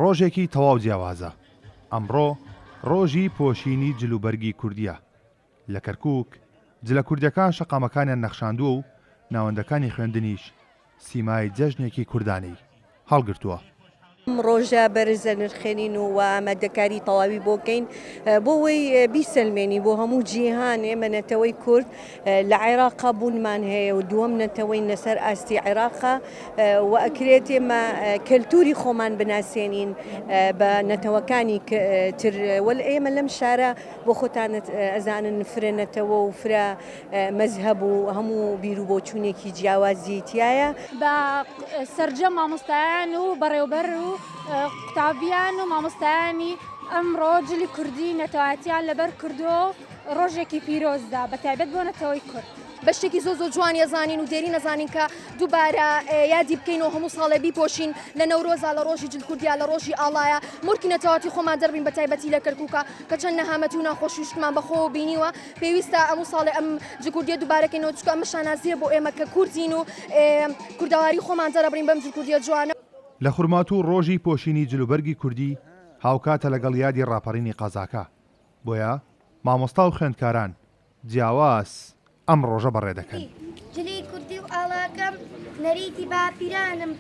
ڕۆژێکی تەواو جیاوازە، ئەمڕۆ ڕۆژی پۆشینی جلوبەرگی کوردییە لە کەرکووک، جلە کوردییەکان شەقامەکانیان نەخشاندووە و ناوەندەکانی خوێندنیش سیمای جەژنێکی کوردانەی هەڵگرتووە. ئەم ڕۆژە بەرز ئەنرخێنین و ئامادەکاری تەواوی بۆ کەین بۆ وەی بیسەلمێنین بۆ هەموو جیهان ئێمە نەتەوەی کورد لە عێراقا بوونمان هەیە و دووەم نەتەوەین لەسەر ئاستی عێراقا و ئەکرێت ئێمە کەلتوری خۆمان بناسێنین بە نەتەوەکانی تر وەل ئێمە لەم شارە بۆ خۆتان ئەزانن فرە نەتەوە و فرە مەزهەب و هەموو بیر و بۆچوونێکی جیاوازی تیایە. بە سەرجەم مامۆستایان و بەڕێوبەر و قوتابیان و مامۆستایانی ئەمڕۆ جلی کوردی نەتەوایەتیان لەبەر کردووە و ڕۆژێکی پیرۆزدا بە تایبەت بۆ نەتەوەی کورد. بە شتێکی زۆر زۆر جوانی ئەزانین و دێرین ئەزانین کە دووبارە یادی بکەین و هەموو ساڵێ بیپۆشین لە نەورۆزا لە ڕۆژی جل کوردیا لە ڕۆژی ئاڵایە مۆرکی نەتەواتی خۆمان دەربین بە تایبەتی لە کەرکووکا کە چەند نەهامەتی و ناخۆشی و شتمان بەخۆوە بینیوە پێویستە ئەموو ساڵێ ئەم جل کوردیە دووبارە کەینەوە چونکە ئەمە شانازیە بۆ ئێمە کە کوردین و کوردەواری خۆمان دەرەبڕین بەم جل کوردیە جوانە. لە خورماتوو ڕۆژی پۆشینی جلوبەرگی کوردی هاوکاتە لەگەڵ یادی ڕاپەڕینی قەزاکە، بۆیە مامۆستا و خوێندکاران جیاواز ئەم ڕۆژە بەڕێ دەکەن. جلی کوردی و ئاڵاکەم نەریتی باپیرانم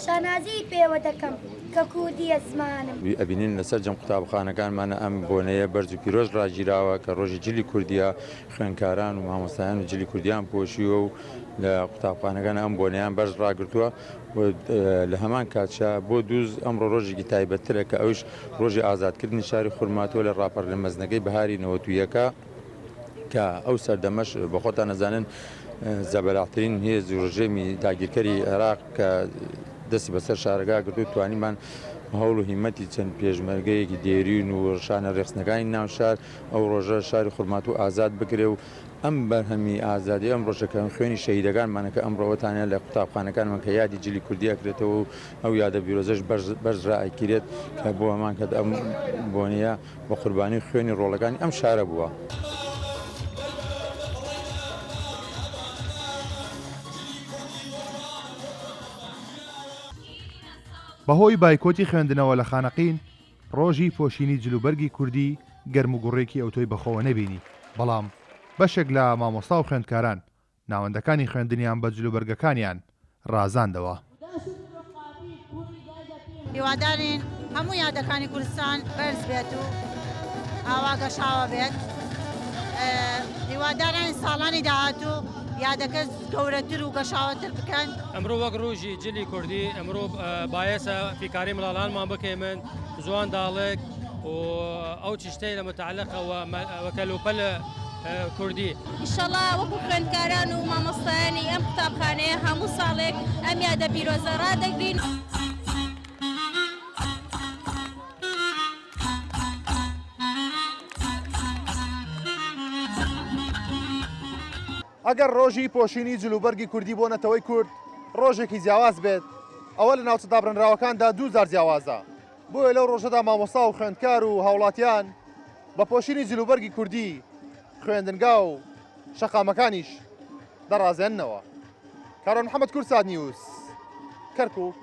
شانازی پێوە دەکەم کە کوردیە زمانم. ئەبینین لە سەرجەم قوتابخانەکانمان ئەم بۆنەیە بەرز و پیرۆز ڕاگیراوە کە ڕۆژی جلی کوردیە، خوێندکاران و مامۆستایان و جلی کوردیان پۆشیوە و لە قوتابخانەکان ئەم بۆنەیان بەرز ڕاگرتووە و لە هەمان کاتشا بۆ دووز ئەمڕۆ ڕۆژێکی تایبەتترە کە ئەویش ڕۆژی ئازادکردنی شاری خورماتووە لە ڕاپەڕینە مەزنەکەی بەهاری نەوەتویەکە کە ئەو سەردەمەش بە خۆتان ئەزانن زەبەلاحترین هێز و ڕژێمی داگیرکەری عێراق کە دەستی بەسەر شارەکە گرت و توانیمان هەوڵ و هیمەتی چەند پێشمەرگەیەکی دێرین و شانە ڕێخستنەکانی ناو شار ئەو ڕۆژە شاری خورماتوو ئازاد بکرێ و ئەم بەرهەمی ئازادی ئەم ڕۆژە کە خوێنی شەهیدەکانمانە کە ئەمڕۆوەتانە لە قوتابخانەکانمان کە یادی جلی کوردی ئەکرێتەوە و ئەو یادە پیرۆزەش بەرز ڕائەگیرێت کە بۆ هەمان کات ئەم بۆنەیە بە قوربانی خوێنی ڕۆڵەکانی ئەم شارە بووە. بەهۆی بایکۆتی خوێندنەوە لە خانەقین، ڕۆژی پۆشینی جلوبەرگی کوردی گەرموگوڕێکی ئەوتۆی بەخۆوە نەبینی، بەڵام بەشێک لە مامۆستا و خوێندکاران ناوەندەکانی خوێندنیان بە جلوبەرگەکانیان ڕازاندەوە. هیوادارین هەموو یادەکانی کوردستان بەرز بێت و ئاوا گەشاوە بێت. هیوادارین ساڵانی داهاتوو یادەکە گەورەتر و گەشاوەتر بکەن. ئمڕوو وەک ڕووژی جلی کوردی ئمڕوو بایەسە فیکاری مڵاڵانمان بکەیمن زوان داڵگ و ئەو چشتەیلە متعلقە وە کەلوپەل کوردی. ئیشەڵا وەکو خوێندکاران و مامۆستایانی ئەم قوتابخانەیە هەموو ساڵێک ئەم یادە پیرۆزە ڕادەگرین. ئەگەر ڕۆژی پۆشینی جلوبەرگی کوردی بۆ نەتەوەی کورد ڕۆژێکی جیاواز بێت، ئەوە لە ناوچە دابڕێنراوەکاندا دووجار جیاوازە، بۆیە لەو ڕۆژەدا مامۆستا و خوێندکار و هاوڵاتیان بە پۆشینی جلوبەرگی کوردی خوێندنگا و شەقامەکانیش دەڕازێننەوە. کاروان محەمەد، کوردسات نیوز، کەرکوک.